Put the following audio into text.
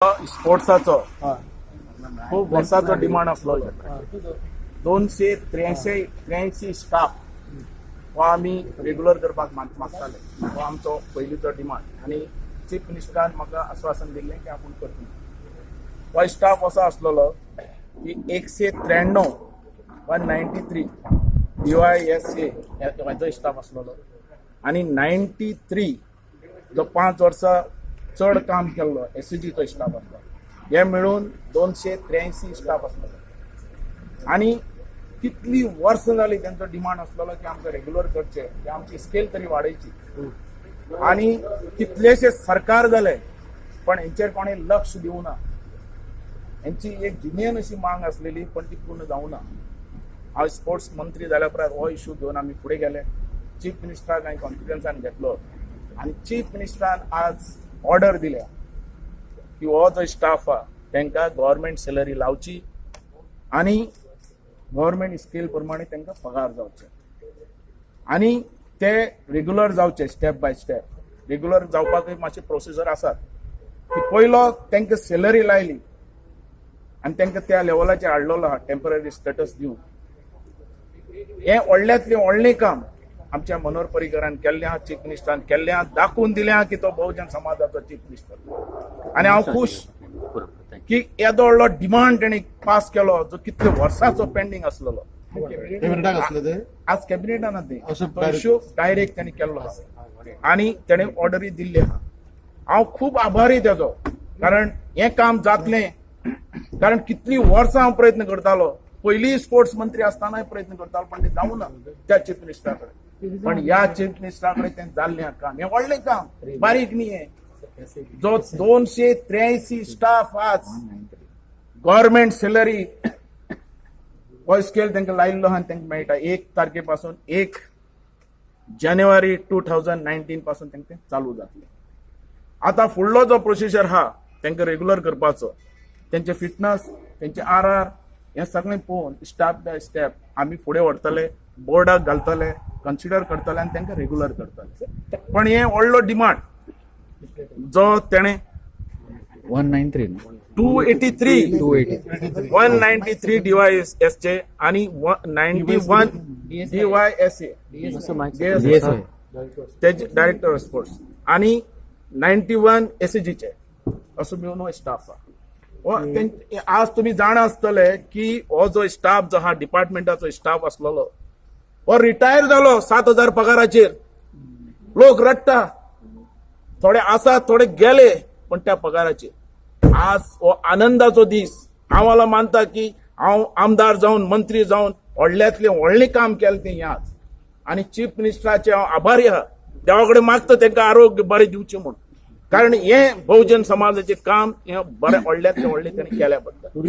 स्पोर्ट्साचो खूप वर्साचो डिमांड आसलो. 283 स्टाफ हो आमी रेगुलर करपाक मागताले. हो आमचो पयलींचो डिमांड आनी चीफ मिनिस्टरान म्हाका आश्वासन दिल्लें की आपूण करतलो. हो स्टाफ असो आसलेलो की 193, 193 डीवायएसए हेजो स्टाफ आसलेलो आनी 93 जो 5 वर्सां चड काम केल्लो एसईजीचो स्टाफ आसलो. हे मेळून 283 स्टाफ आसलेलो आनी कितली वर्सां जाली तेंचो डिमांड आसलेलो की आमकां रेगुलर करचे, की आमची स्केल तरी वाडयची. आनी कितलेशे सरकार जाले, पण हेंचेर कोणें लक्ष दिवना. हेंची एक जुनियन अशी मांग आसलेली, पण ती पूर्ण जावना. हांव स्पोर्ट्स मंत्री जाल्या उपरांत हो इशू घेवन आमी फुडें गेले. चीफ मिनिस्टराक हांवें कॉन्फिडन्सान घेतलो आनी चीफ मिनिस्टरान आज ऑर्डर दिल्या की हो जो स्टाफ आहा, तांकां गव्हर्मेंट सॅलरी लावची आनी गव्हर्मेंट स्केल प्रमाणे तांकां पगार जावचे आनी ते रेगुलर जावचे. स्टेप बाय स्टेप रेगुलर जावपाकूय मातशे प्रोसिजर आसात की पयलो तांकां सॅलरी लायली आनी तांकां त्या लेवलाचेर हाडलेलो आहा टेंपररी स्टेटस दिवन. हें व्हडल्यांतलें व्हडलें काम आमच्या मनोहर पर्रीकरान केल्लें आहा, चीफ मिनिस्टरान केल्लें आहा, दाखोवन दिलें आहा की तो बहुजन समाजाचो चीफ मिनिस्टर. आनी हांव खूश की येदो व्हडलो डिमांड तेणी पास केलो, जो कितले वर्सांचो पेंडींग आसलेलो. कॅबिनेटाक आसले ते? आज कॅबिनेटान ते असो तो इश्यू डायरेक्ट तेणी केल्लो आहा आनी तेणे ऑर्डरी दिल्ली आहा. हांव खूब आभारी तेजो, कारण हें काम जातलें, कारण कितली वर्सां हांव प्रयत्न करतालो. पयलीं स्पोर्ट्स मंत्री आसतनाय प्रयत्न करतालो, पण ते जावना त्या चीफ मिनिस्टरा कडेन. पण ह्या चीफ मिनिस्टरा कडेन तें जाल्लें आहा काम. हें व्हडलें काम, बारीक न्ही हें. जो 283 स्टाफ आज गव्हर्मेंट सॅलरी हो स्केल तांकां लायिल्लो आहा आनी तांकां मेळटा 1 तारखे पासून, 1 जानेवारी 2019 पासून तांकां तें चालू जातलें. आतां फुडलो जो प्रोसिजर आहा तांकां रेगुलर करपाचो, तेंचे फिटनस, तेंचे आर आर, हें सगळें पळोवन स्टेप बाय स्टेप आमी फुडें व्हरतले, बोर्डाक घालतले, कन्सिडर करतले आनी तांकां रेगुलर करतले. पण हें व्हडलो डिमांड जो तेणें 193. 283. 283. 193 डीवायएस चे आणि 91 डीवायएस ए तेजे डायरेक्टर ऑफ स्पोर्ट्स आणि 91 एसएजीचे, असो मेळून हो स्टाफ आहा. हो आज तुमी जाणा आसतले की हो जो स्टाफ जो आहा, डिपार्टमेंटाचो स्टाफ आसलेलो, हो रिटायर जालो 7,000 पगाराचेर. लोक रडटा, थोडे आसात, थोडे गेले, पण त्या पगाराचेर. आज हो आनंदाचो दीस. हांव मला मानता की हांव आमदार जावन, मंत्री जावन व्हडल्यांतलें व्हडलें काम केलें तें हें आज. आनी चीफ मिनिस्टराचे हांव आभारी आहा. देवा कडेन मागता तांकां आरोग्य बरें दिवचें म्हूण, कारण हें बहुजन समाजाचें काम हें बरें व्हडल्यांतलें व्हडलें ताणें केल्या बद्दल.